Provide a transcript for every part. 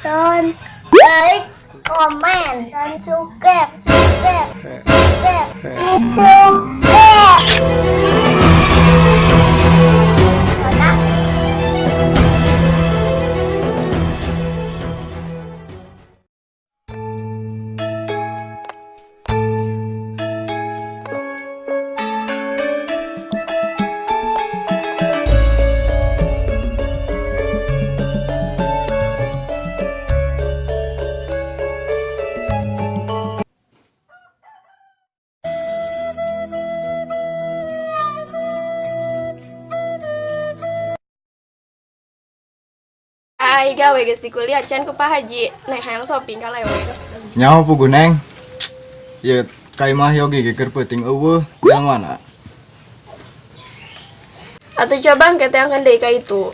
Tonton, like, komen, dan subscribe, subscribe, subscribe, subscribe. Karena Ai gawe geus di kuliah can ku Pak Haji. Neng hayang shopping ka lewe. Nyaho pugu, Neng. Ieu ka imah Yogi ge keur peuting euweuh, yang mana? Atuh coba engke teangkeun deui ka itu.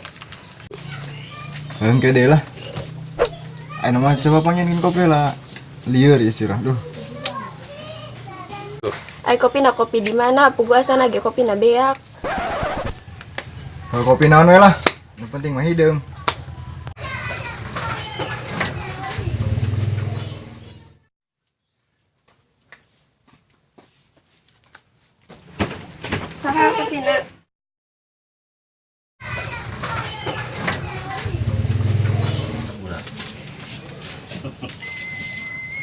Engke deui lah. Ayeuna mah coba panggilin kopi lah. Lieur ieu sirah, duh. Ai kopi na kopi di mana? Pugu asana ge kopi na beak. Kalau kopi naon we lah. Nu penting mah hideung. Saha kopi na?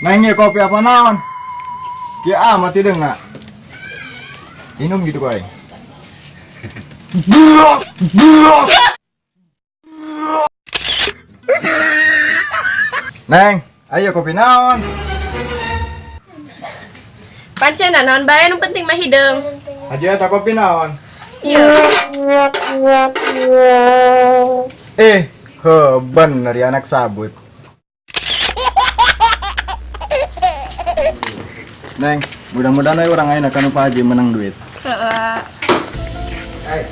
Neng, ieu kopi apa naon? Kieu amat hideungna. Minum gitu ku aing. Neng, ayo kopi naon? Pancen naon bae, nu penting mah hideung. Haji eta kopi naon? Iya. Eh, he bener ya anak sabut. Neng, mudah-mudahan we urang ayeuna kanu Pak Haji menang duit. Heeh. Hey.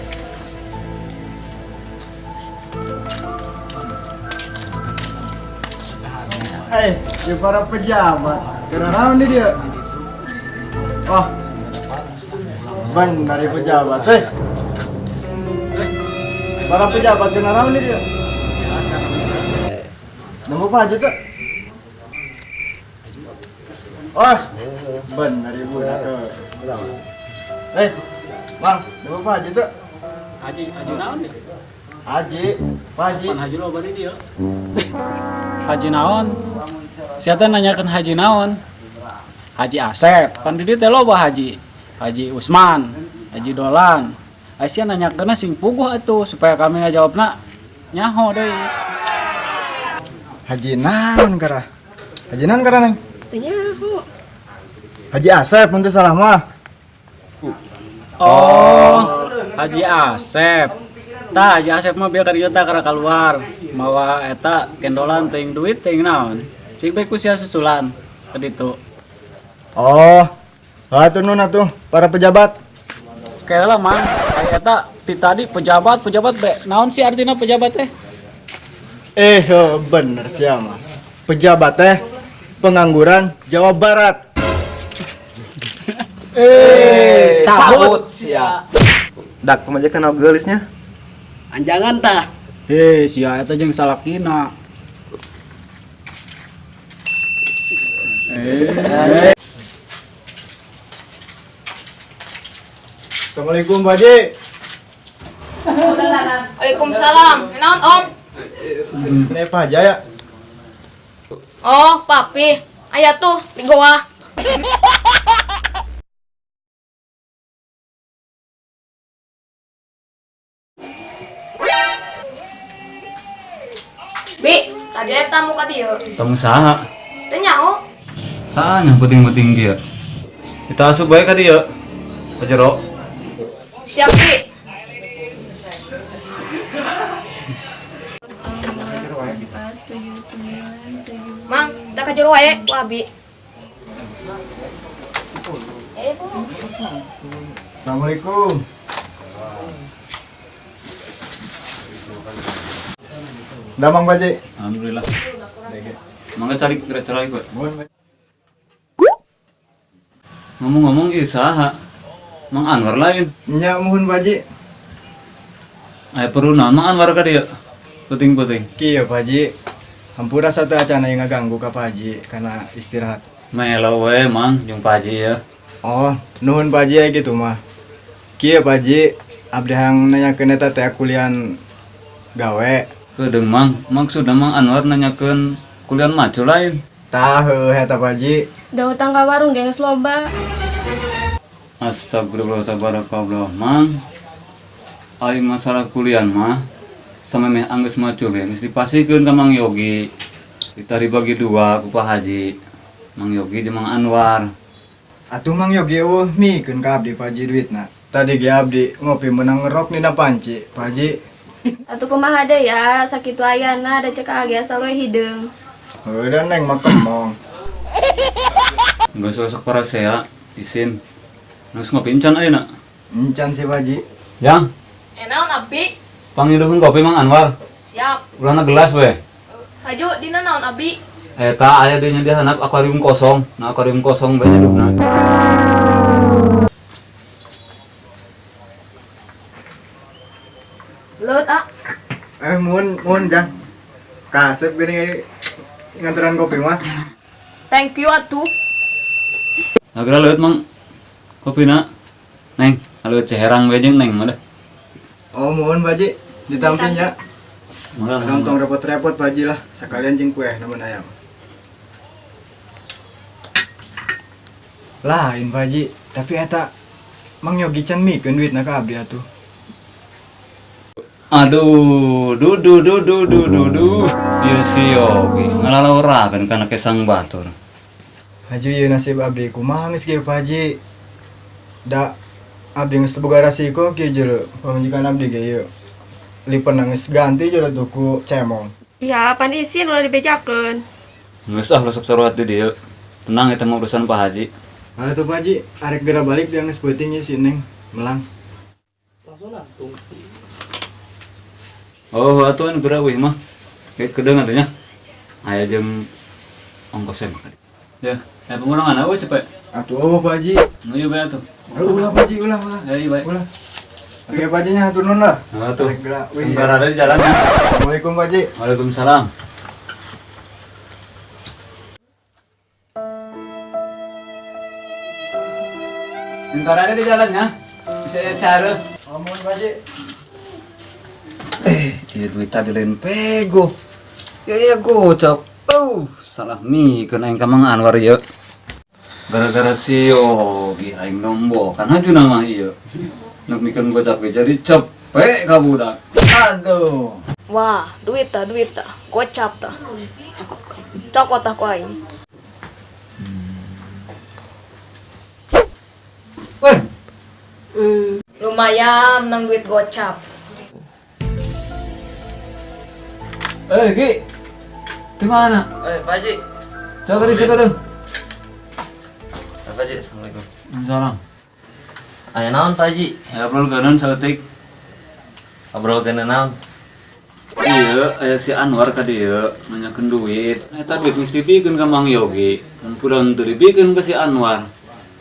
Hey, ya para pejabat. Karena naon di dia? Oh, benar ya pejabat. Hei, para pejabat kena naon di dia? Nemu Pak Haji tuh? Oh, benar ibu dah. Hei, Bang, nemu Pak Haji tuh? Haji, Haji naon ya? Haji, Pak Haji. Pan Haji loba di dia. Haji naon? Siapa nanyakan Haji naon? Haji Asep, pan di dieu teh loba Haji. Haji Usman, Haji Dolan. Aisyah nanyakeunna sing puguh atuh supaya kami ngajawabna nyaho deui. Haji naon kara? Haji naon kara, Neng? Teu nyaho. Haji Asep mun teu salah mah. Oh, Haji Asep. Tah Haji Asep mah bieu ka dieu tah kana kaluar mawa eta gendolan teuing duit teuing naon. Cik bae ku sia susulan ka ditu. Oh, hatur nuhun atuh para pejabat. Kela Mang, aya eta ti tadi pejabat, pejabat be. Naon sih artina pejabat teh? Eh, bener sih mah. Pejabat teh pengangguran Jawa Barat. Sabut sia. Dak pamajikan nu geulisnya. Anjangan tah. Sia eta jeung salakina. Assalamualaikum, Pak Haji. Waalaikumsalam. Naon, Om? Ini Pak Haji ya? Oh, papi. Aya tuh di goa. Bi, tadi aya tamu ka dieu. Tamu saha? Teu nyaho. Saha nya penting-penting kieu? Kita asup bae ka dieu. Ka jero. Siap, Bi. Mang, kita ka jero wae ku abi. Assalamualaikum. Damang, Pak Haji. Alhamdulillah. Mangga calik geura calik, Pak. Mohon, Pak. Ngomong-ngomong ieu saha? Mang Anwar lain. Nya muhun, Pak Haji. Aya perlu naon Mang Anwar ka dieu? Penting-penting. Kieu, Pak Haji. Hampura satu acana yang ngaganggu ka Pak Haji karena istirahat. Melo we Mang jeung Pak Haji ya. Oh, nuhun Pak Haji ya gitu mah. Kieu Pak Haji, abdi hayang nanyakeun eta teh kulian gawe. Kedeung Mang, maksudna Mang Anwar nanyakeun kulian macul lain. Tah heueuh eta Pak Haji. Da utang ka warung ge geus loba. Astagfirullah tabarakallah Mang. Ai masalah kulian mah samemeh anggeus macul ge geus dipasihkeun ka Mang Yogi. Kita dibagi dua ku Pak Haji. Mang Yogi jeung Mang Anwar. Atuh Mang Yogi eueuh mikeun ka abdi Pak Haji duitna. Tadi ge abdi ngopi meunang ngerok dina panci, Pak Haji. Atuh kumaha deui ya, sakitu ayana da cek age asal we hideung. Heueuh da Neng mah kemong. Geus sok parasea isin. Geus ngopi encan ayeuna. Encan sih Pak Haji. Jang, Naon abi? Pangiduhkeun kopi Mang Anwar. Siap. Ulahna gelas we. Haju dina naon abi? Eta aya deui nya di handap akuarium kosong. Nah akuarium kosong bae nyeduhna. Leut ah. Mun mun Jang. Kasep geuning nganteran kopi mah. Thank you atuh. Nah, geura leuit Mang. Kopina. Neng, leuit ceherang we jeung Neng mah dah. Oh, mohon Pak Haji, ditampi nya. Murah. Tong repot-repot Pak Haji lah, sekalian jeung kue namun ayam. Lain Pak Haji, tapi eta Mang Yogi can mikeun duitna ka abdi atuh. Aduh, dudu dudu dudu dudu. Ieu si Yogi ngalalaurakeun kana kesang batur. Haju ieu nasib abdi kumaha geus kieu Pak Haji. Da abdi geus boga rasiko kieu jero pamajikan abdi ge ieu. Lipen geus ganti jero tuh ku cemong. Ya, pan isin ulah dibejakeun. Geus ah sok saruat di dieu. Tenang eta mah urusan Pak Haji. Atuh Pak Haji, arek geura balik dia geus peuting ieu si Neng melang. Oh, atuh geura wih mah. Kayak kedeung atuh nya. Aya jeung ongkosnya mah. Ya, pengurangan eueuh cepet. Atuh eueuh Pak Haji. Nu ieu bae atuh. Ulah Pak Haji, ulah ulah. Ya, iya bae. Ulah. Oke Pak Haji nya hatur nuhun lah. Atuh. Arek geura wih. Bentar ada di jalan ya. Assalamualaikum Pak Haji. Waalaikumsalam. Bentar ada di jalan ya. Bisa ya cara. Oh, mohon Pak Haji. Iya duit tadi lain pego. Ya ya gocap. Oh, salah mikeun aing ka Mang Anwar ieu. Gara-gara si Yogi aing nombokan haju mah ieu. Nuk mikeun gocap ge jadi cepek ka budak. Aduh. Wah, duit tah, duit tah. Gocap tah. Cokot tah ku aing. Weh. Lumayan menang duit gocap. Gi. Di mana? Pak Haji. Coba di situ dong. Pak Haji, assalamualaikum. Salam. Aya naon Pak Haji? Aya obrol geuneun saeutik. Obrol geuneun naon? Iya, aya si Anwar ka dieu nanyakeun duit. Eta duit geus dibikeun ka Mang Yogi. Mun kudaon teu dibikeun ka si Anwar.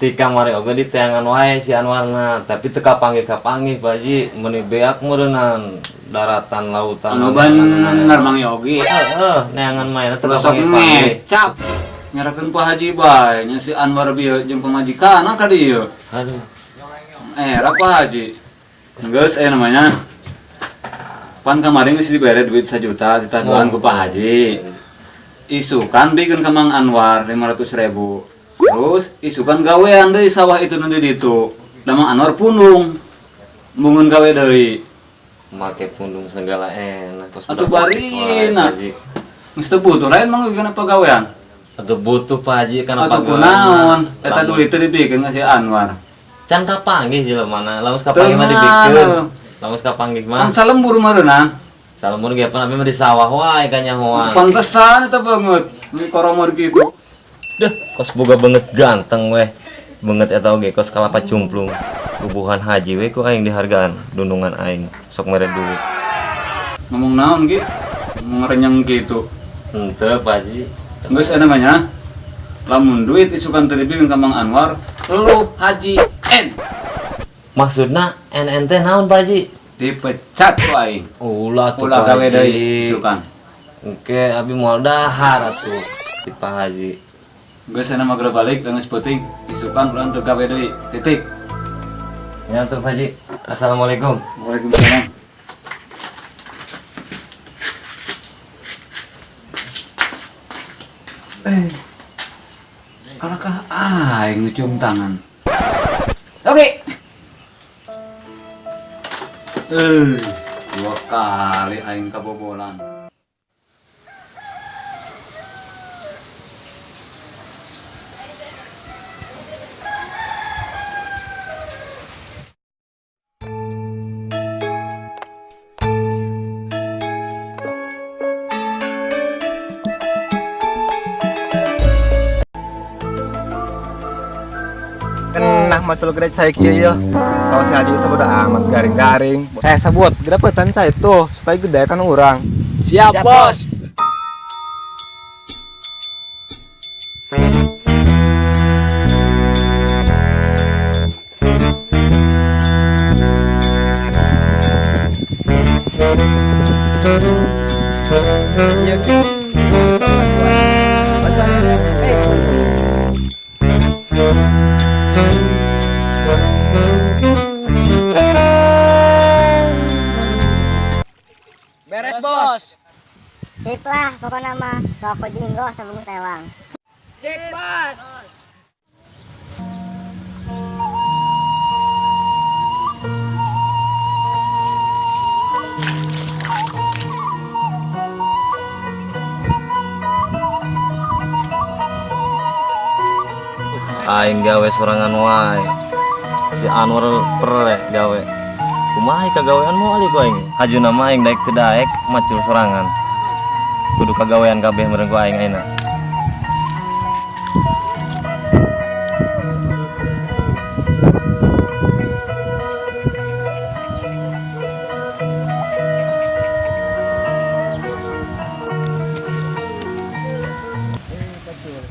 Ti kamari oge diteangan wae si Anwarna, tapi teu kapanggih-kapanggih Pak Haji, meuni beak meureunnan daratan lautan. Anu bener Mang Yogi. Heeh, neangan mah teu Sok kapanggih-panggih. ngecap. Nyerakeun Pak Haji bae nya si Anwar bieu jeung pamajikanna ka dieu. Aduh. Era Pak Haji. Geus aya namanya. Pan kamari geus dibere duit 1 juta ditaduan ku Pak Haji. Isukan bikeun ka Mang Anwar 500.000. Terus isukan gawean deui sawah itu nu di ditu. Da Mang Anwar pundung. Mungun gawe deui. Make pundung segala enak. Kos Atuh budak barina. wae, Pak Haji. Geus teu butuh lain Mang kana pagawean. Atuh butuh Pak Haji kana Atuh pagawean. kunaon? Eta duit teu dibikeun ka si Anwar. Can kapanggih jelema na. Lamun kapanggih mah Teu dibikeun. ngaruh. Lamun kapanggih mah. Pan salembur meureunang. Salembur ge pan abi mah di sawah wae kanyahoan. Pantesan eta banget. Ini koromor gitu. Duh, kos boga banget ganteng weh. Banget eta oge kos kalapa cumplung. Bubuhan haji we ku aing dihargaan dundungan aing sok mere duit. Ngomong naon ge? Ngomong renyeng gitu. Henteu Pak Haji. Geus aya namanya. Lamun duit isukan teu dibikeun ka Mang Anwar, lu Haji N. Maksudna NN teh naon Pak Haji? Dipecat ku aing. Ulah tuh Ulah Pak gawe Haji. deui isukan. Oke, abi moal dahar atuh ti Pak Haji. Geus cenah mah geura balik geus peuting. Isukan urang teu gawe deui. Titik. Ya tuh Pak Haji. Assalamualaikum. Waalaikumsalam. Kalakah aing nu cium tangan. Oke. Dua kali aing kabobolan. Nah, macul gede cai kieu yeuh. Sawa si Haji sabodo amat garing-garing. Sabut, gedapetan cai tuh supaya gede kan urang. Siap, Bos. Beres, Bos. Sip lah, pokoknya mah rokok jinggo sebungkus tewang. Sip, Bos. Aing gawe sorangan wae. Si Anwar perek gawe. Kumaha kagawean moal ku aing. Hajuna mah aing daek teu daek macul sorangan. Kudu kagawean kabeh meureun ku aing ayeuna.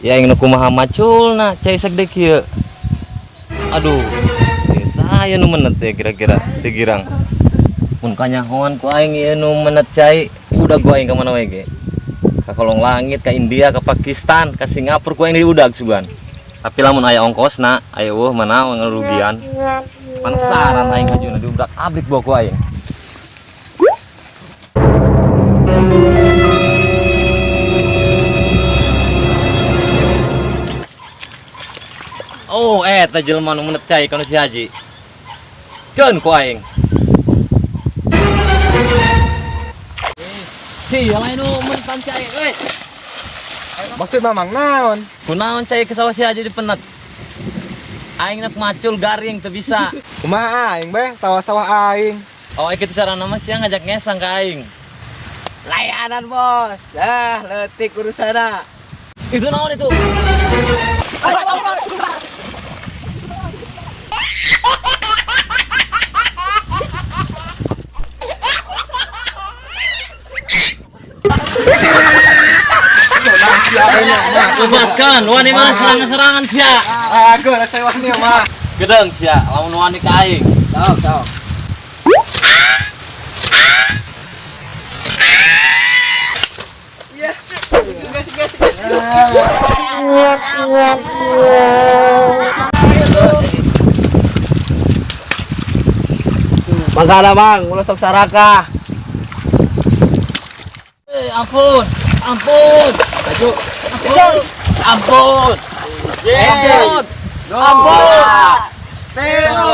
Ya aing nu kumaha maculna cai sagede kieu. Aduh, saya nu menet ya kira-kira teu girang. Mun kanyahoan ku aing ieu nu menet cai, udah ku aing ka mana wae ge. Ka kolong langit, ka India, ka Pakistan, ka Singapura ku aing diudag sugan. Tapi lamun aya ongkosna, aya eueuh mah naon ngarugian. Penasaran aing hajuna diubrak-abrik bawa ku aing. Oh, eta jelema nu menet cai kana si Haji. Keun ku aing. Si, lain nu menetan cai euy. Maksud mamang naon? Kunaon cai ke sawah si Haji dipenet? Aing nak macul garing teu bisa. Kumaha aing beh, sawah-sawah aing. Oh, kitu carana mah sia ngajak ngesang ka aing. Layanan, Bos. Dah, leutik urusanna. Itu naon itu? Lepaskan, wani mah serangan-serangan sia. Aku rasa wani mah. Gedeng sia, lamun wani ka aing. Sok, sok. Iya. Gas, gas, gas. Mangga Bang, ulah sok sarakah. Ampun, ampun. Maju. Ampun. Ampun. Ampun. Ampun. Pero.